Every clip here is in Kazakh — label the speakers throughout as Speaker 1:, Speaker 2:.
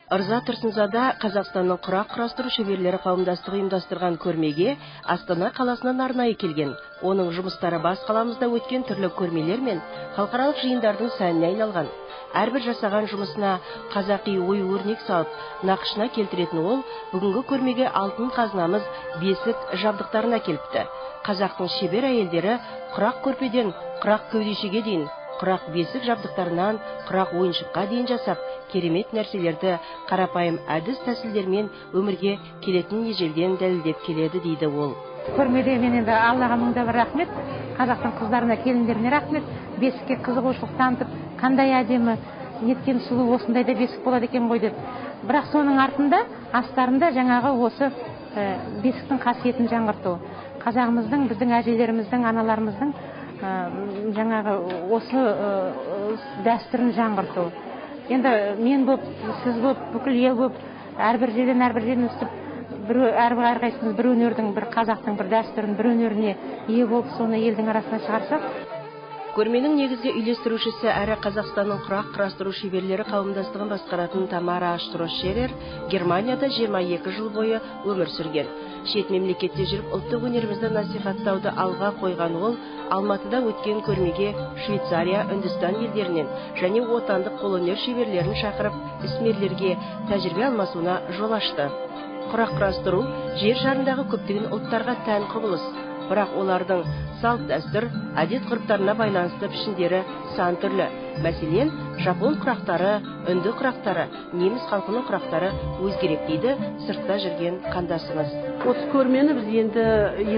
Speaker 1: Ырза Тұрсынзада Қазақстанның құрақ құрастыру шеберлері қауымдастығы ұйымдастырған көрмеге Астана қаласынан арнайы келген. Оның жұмыстары бас қаламызда өткен түрлі көрмелер мен халықаралық жиындардың сәніне айналған. Әрбір жасаған жұмысына қазақи ою өрнек салып, нақышына келтіретін ол бүгінгі көрмеге алтын қазынамыз бесік жабдықтарын әкеліпті. Қазақтың шебер әйелдері құрақ көрпеден құрақ кеудешеге дейін, құрақ бесік жабдықтарынан құрақ ойыншыққа дейін жасап, керемет нәрселерді қарапайым әдіс тәсілдермен өмірге келетін ежелден дәлелдеп келеді, дейді ол.
Speaker 2: Көрмеде мен енді Аллаға мың да бір рахмет, қазақтың қыздарына, келіндеріне рахмет. Бесікке қызығушылық танытып, қандай әдемі, неткен сұлу, осындай да бесік болады екен ғой деп. Бірақ соның артында, астарында жаңағы осы бесіктің қасиетін жаңғырту. Қазағымыздың, біздің әжелеріміздің, аналарымыздың жаңағы осы дәстүрін жаңғырту. Енді мен боп, сіз боп, бүкіл ел боп, әрбір жерден, әрбір жерден өстіп, бір әрбір әрқайсымыз бір өнердің, бір қазақтың бір дәстүрін, бір өнеріне ие болып, соны елдің арасына шығарсақ.
Speaker 1: Көрменің негізгі үйлестірушісі әрі Қазақстанның құрақ құрастыру шеберлері қауымдастығын басқаратын Тамара Штрошерер Германияда 22 жыл бойы өмір сүрген. Шет мемлекетте жүріп ұлттық өнерімізді насихаттауды алға қойған ол Алматыда өткен көрмеге Швейцария, Үндістан елдерінен және отандық қолөнер шеберлерін шақырып, ісмерлерге тәжірибе алмасуына жол ашты. Құрақ құрастыру жер шарындағы көптеген ұлттарға тән құбылыс. Бірақ олардың салт дәстүр, әдет ғұрыптарына байланысты пішіндері сан түрлі. Мәселен, жапон құрақтары, үнді құрақтары, неміс халқының құрақтары өзгерек, дейді сыртта жүрген қандасымыз.
Speaker 3: Осы көрмені біз енді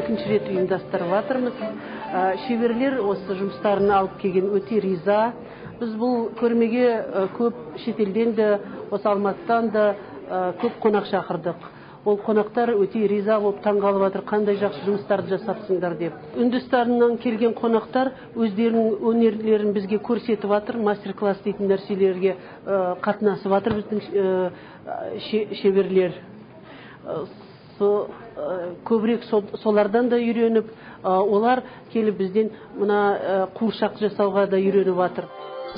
Speaker 3: екінші рет ұйымдастырып жатырмыз. Шеберлер осы жұмыстарын алып келген өте риза. Біз бұл көрмеге көп шетелден де, осы Алматыдан да көп қонақ шақырдық. Ол қонақтар өте риза болып таңғалып жатыр, қандай жақсы жұмыстарды жасапсыңдар деп. Үндістаннан келген қонақтар өздерінің өнерлерін бізге көрсетіп жатыр, мастер-класс дейтін нәрселерге қатынасып жатыр біздің шеберлер. Көбірек солардан да үйреніп, олар келіп бізден мына қуыршақ жасауға да үйреніп жатыр.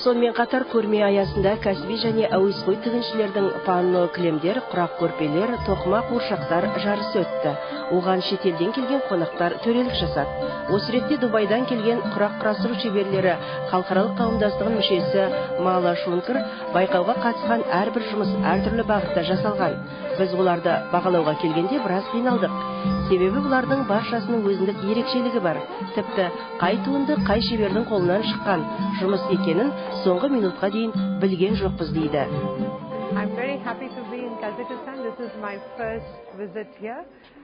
Speaker 1: Сонымен қатар көрме аясында кәсіби және әуесқой тігіншілердің панно кілемдер, құрақ көрпелер, тоқыма қуыршақтар жарысы өтті. Оған шетелден келген қонақтар төрелік жасады. Осы ретте Дубайдан келген құрақ құрастыру шеберлері халықаралық қауымдастығының мүшесі Мала Шункер байқауға қатысқан әрбір жұмыс әртүрлі бағытта жасалған. Біз оларды бағалауға келгенде біраз қиналдық. Себебі бұлардың баршасының өзіндік ерекшелігі бар. Тіпті қай туынды қай шебердің қолынан шыққан жұмыс екенін соңғы минутқа дейін білген жоқпыз, дейді.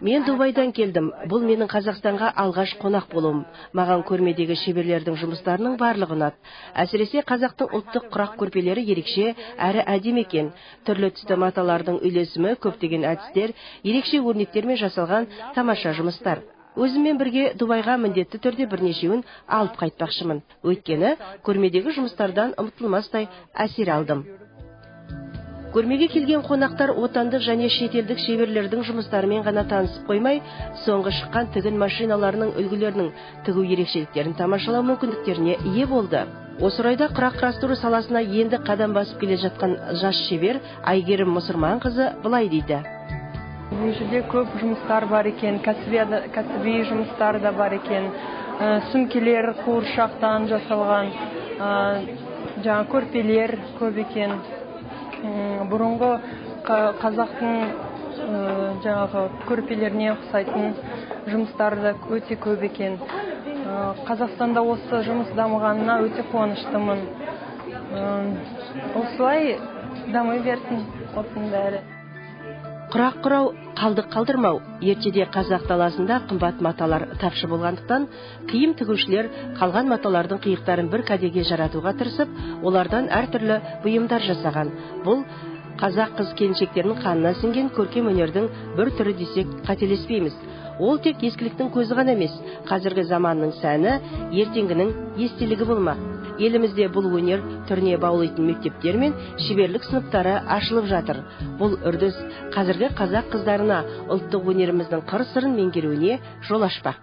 Speaker 1: Мен Дубайдан келдім. Бұл менің Қазақстанға алғаш қонақ болуым. Маған көрмедегі шеберлердің жұмыстарының барлығы ұнады. Әсіресе қазақтың ұлттық құрақ көрпелері ерекше әрі әдемі екен. Түрлі түсті маталардың үйлесімі, көптеген әдістер, ерекше өрнектермен жасалған тамаша жұмыстар. Өзіммен бірге Дубайға міндетті түрде бірнешеуін алып қайтпақшымын. Өйткені көрмедегі жұмыстардан ұмытылмастай әсер алдым. Көрмеге келген қонақтар отандық және шетелдік шеберлердің жұмыстарымен ғана танысып қоймай, соңғы шыққан тігін машиналарының үлгілерінің тігу ерекшеліктерін тамашалау мүмкіндіктеріне ие болды. Осы орайда құрақ құрастыру саласына енді қадам басып келе жатқан жас шебер Айгерім Мұсырманқызы былай дейді.
Speaker 4: Бұл жерде көп жұмыстар бар екен, кәсіби жұмыстар да бар екен, сөмкелер қуыршақтан жасалған, жаңа көрпелер көп екен. Бұрынғы қазақтың жаңағы көрпелеріне ұқсайтын жұмыстар да өте көп екен. Қазақстанда осы жұмыс дамығанына өте қуаныштымын. Осылай дами берсін осының бәрі.
Speaker 1: Құрақ құрау, қалдық қалдырмау. Ертеде қазақ даласында қымбат маталар тапшы болғандықтан, киім тігушілер қалған маталардың қиықтарын бір кәдеге жаратуға тырысып, олардан әртүрлі бұйымдар жасаған. Бұл қазақ қыз келіншектерінің қанына сіңген көркем өнердің бір түрі десек қателеспейміз. Ол тек ескіліктің көзі ғана емес, қазіргі заманның сәні, ертеңгінің естелігі болмақ. Елімізде бұл өнер түріне баулитын мектептер мен шеберлік сыныптары ашылып жатыр. Бұл үрдіс қазіргі қазақ қыздарына ұлттық өнеріміздің қыр-сырын меңгеруіне жол ашпақ.